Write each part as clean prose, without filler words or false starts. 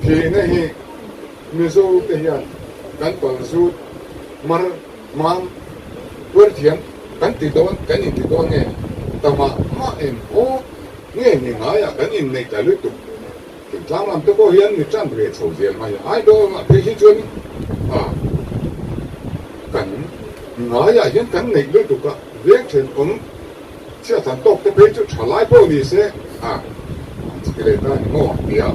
Thihna hi Mizo te hian kan palzut mar mam tuar thiam kan ti dawn kan inti dawn nge ta mah mah em aw nge ni ngaiah kan inneih ta lutuk thingtlang lam te pawh hian mi tan ve chho zel mai a idol ah phei hi chuan a kan ngaiah hian kan neih lutuk a veng thenawm Chhiat han tawk te phei chu tha lai pawh ni se a an chhi leh ta ni maw tia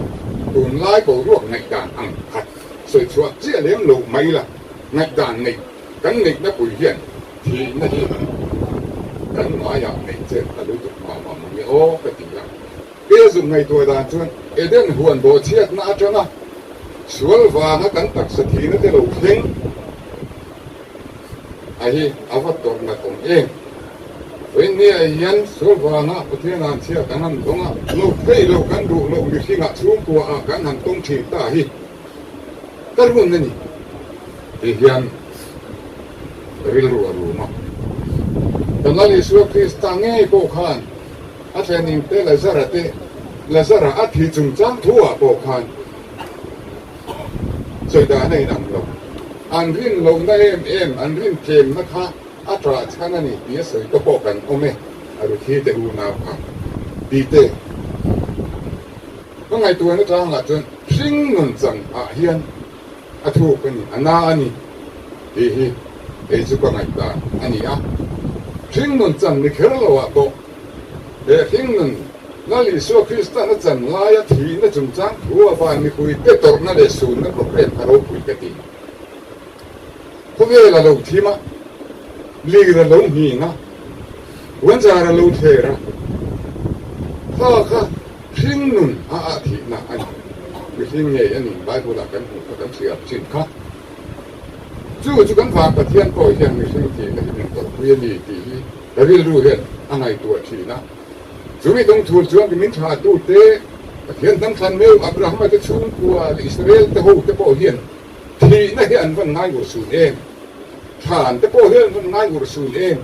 tunlai boruak ngaihdan ang khat sawi chhuah chiah lem lo mai la, ngaihdan neih kan neihna pui hian thihna hi kan ngaiah neih chet ta lutuk mah mah mang e aw ka ti a. Ke zuk ngaihtuah dan chuan Eden huan bawhchhiatna atanga sual vanga kan taksa thihna te lo thleng a hi a va tawrh nat awm em? Vawiinniah hian sual vanga Pathian an chhia kan han dawng a, lo thei lo kan duh loh mihringah chhungkua ah kan han tawng thin ta hi ka run a ni tih hian rilru a rum a. Kan Lal Isua Krista ngei pawh khan A thlenin te Lazara te, Lazara a thi chungchang thu ah pawh khan sawi dan a inang lo. An rin lohna em em, an rin tlemna kha a ṭah chhan a ni tih a sawi te pawh kan awm e, a ruthi te unau kha tih te. Ka ngaihtuahna tlangah chuan hring nun chang ah hian a thuk a ni, a na a ni tih hi kei chu ka ngaihdan a ni a. Hringnun chan ni kher lo ah pawh he hringnun Lal Isua Kristan a chan laia thihna chungchang thu a van mipui te tawrhna leh sunna program kha ropui ka ti. Khawvel a lo thim a, lir a lo nghing a, puanzar a lo thler a, kha kha Hringnun a ah thihna a ni. Mihring ngei a ni, Bible ah kan hmuh kha kan hriat chin kha. Chu chu kan Van Pathian pawh hian mihring thihna hi min tawrhpui a ni tih hi ka rilru hian a ngaihtuah thin a. Chumi dawngthul chuan min thahtu te, Pathian hnam thlan meuh Abrahama te chhungkua leh Israel te ho te pawh hian thihna hi an van ngai ur sun em? Thlan te pawh hian an van ngai ur sun em?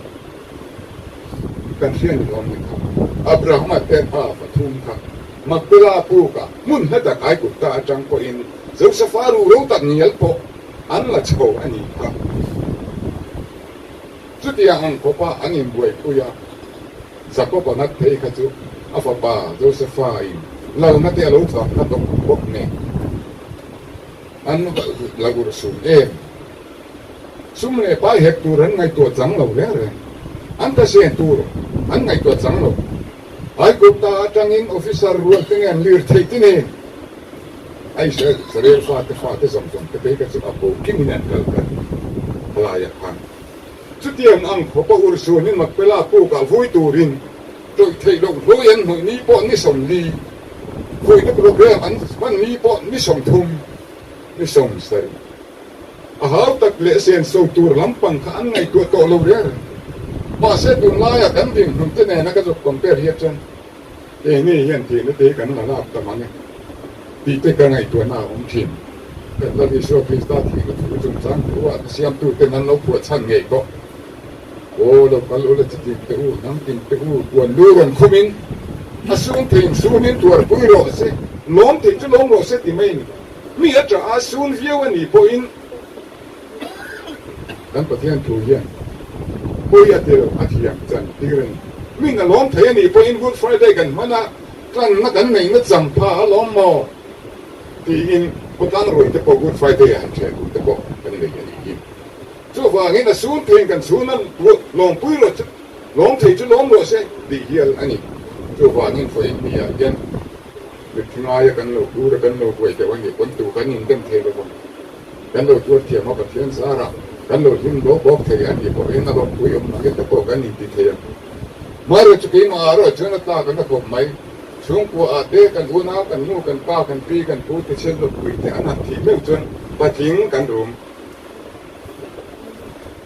Kan hriat ni awm ni kha. Abrahama te pa pathum kha Makpela pukah hmun hla tak Aigupta atang pawhin Josefa ru ro tak ngial pawh an la chho a nih kha. Chutiang ang khawpa an inbuaipui a, Jakob-a ngat phei kha chu a fapa Josefa in lalna te a lo chang kha tawk bawk nen an la urhsun em. Sum leh pai hek tur an ngaihtuah chang lo reng reng. An ta sen tur an ngaihtuah chang lo. Aigupta atangin officer rual te nge an lir theih te nen a Israel fate fate zawng zawng te phei kha chu a bo kimin an kal kal halaiah khan. Chutiang ang khawpa urhsunin Makpela pukah vui turin tawih theih loh hlui an hnawih ni pawh ni 40, vuina program an hman ni pawh ni 30, ni 70. A hau tak leh senso tur lampang kha an ngaihtuah tawh lo reng reng. Mahse tunlaia kan dinhmun te nena ka zuk compare hian chuan keini hian tihna te hi kan la lak ta mang e tih te ka ngaihtuahna a awm thin. Kan Lal Isua Krista thihna thu chungchang thu ah siamtu ten an lo phuah chhan ngei pawh aw lo kal ula chitin te u, hnam tin te u, puan lu rawn khum in a sum thei in sum in tuarpui rawh se, lawm thei chu lawm rawh se ti mai a ni. Mi a ṭah a sun viau a nih pawhin kan Pathian thu hian pawi a tel a thiam chan tir a ni. Min a lawm thei a nih pawhin Good Friday kan hman a, tlanna kan neihna cham pha a lawm maw? tiin khawtlang ruai te pawh Good Friday ah han ṭhian tur te pawh kan nei a nih hi. Chuvangin a sun theiin kan chhun a, lawmpui rawh chu lawm thei chu lawm rawh se tih hial a ni. Chuvangin vawiin ni ah hian Mitthi ngaia kan lo tur a, kan lo buai deuh a nih pawn tu kan indem thei lo vang. Kan lo tuar thiam a, Pathian zarah kan lo hlim bawk bawk thei a nih pawhin a lawmpui awm ang te pawh kan inti thei ang. Hmarawh chu keimah ah erawh chuan a tlak an a khawp mai. Chhungkua ah te kan unau, kan nu, kan pa, kan pi, kan pu te chhiat lawmpui te an han thih meuh chuan patling kan rum.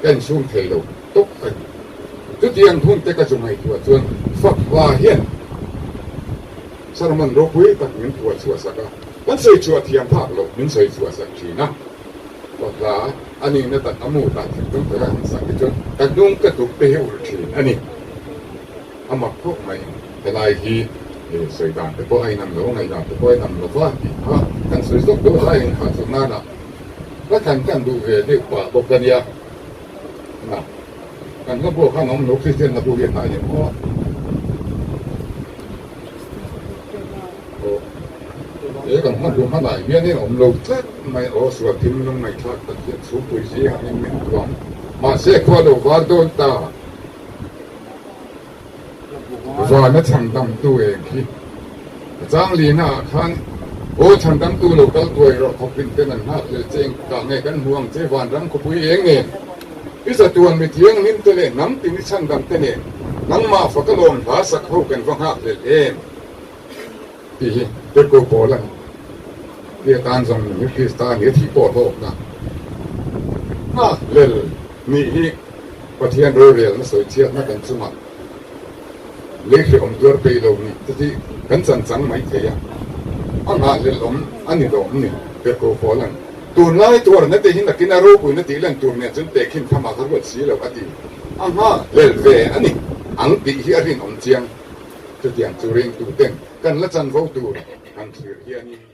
Ka insum thei lo tawp a ni. Chutiang hun te ka chu ngaihtuah chuan Fakva hian sermon ropui tak min phuah chhuah sak a, kan sawi chhuah thiam phak loh min sawi chhuah sak thin a. Fakva a nihna tak a mut ah thinlung taka han sak hi chuan ka hnung ka duk te hi ulh thin a ni. A mak khawp mai helai hi. He sawi dan te pawh a inang lo, ngaih dan te pawh a inang lo va tih kha kan sawi zawk deuh a, inkhah chawt nana ka thlan kan duh ve deuh pah bawk a nia. Na, kan hla pawh khan awm lo, Kristian hla pawh hi a hnai leh maw? Aw, he kan hla bu hmanah hianin awm lo tlat mai, aw sual thinlung ngaihthlak tak hian chhungpui zingah min min tuam, mahse khua lo var dawn ta. Vana chhandamtu eng khi a chang lina ah khan Aw chhandamtu lo kal tuai rawh khawpin ten an nghak hlel che eng kah nge kan hmu ang che vanram khawpui eng nen i zatuan mi thianghlim te leh hnam tin i chhandam te nen nangmah faka lawm hla sak ho kan va nghak hlel em tih hi Tirhkoh Paula'n ti atan zawng hi Krista a ni a thih pawh hlawkna nghak hlel nih hi Pathian rorelna sawichhiatna kan chungah lei hrehawm tuar peih lo nih te hi kan chan chang mai thei a, a nghahhlelh awm a ni lawm ni? Tirhkoh Paula'n, Tunlai tuarna te hi nakin a ropuina tih lan tur nen chuan tehkhin thamah ka ruat si lo a ti. A nghahhlelh ve a ni ang tih hi a rinawm chiang. Chutiang chu ringtu ten kan la chanvo tur han thlir hianin.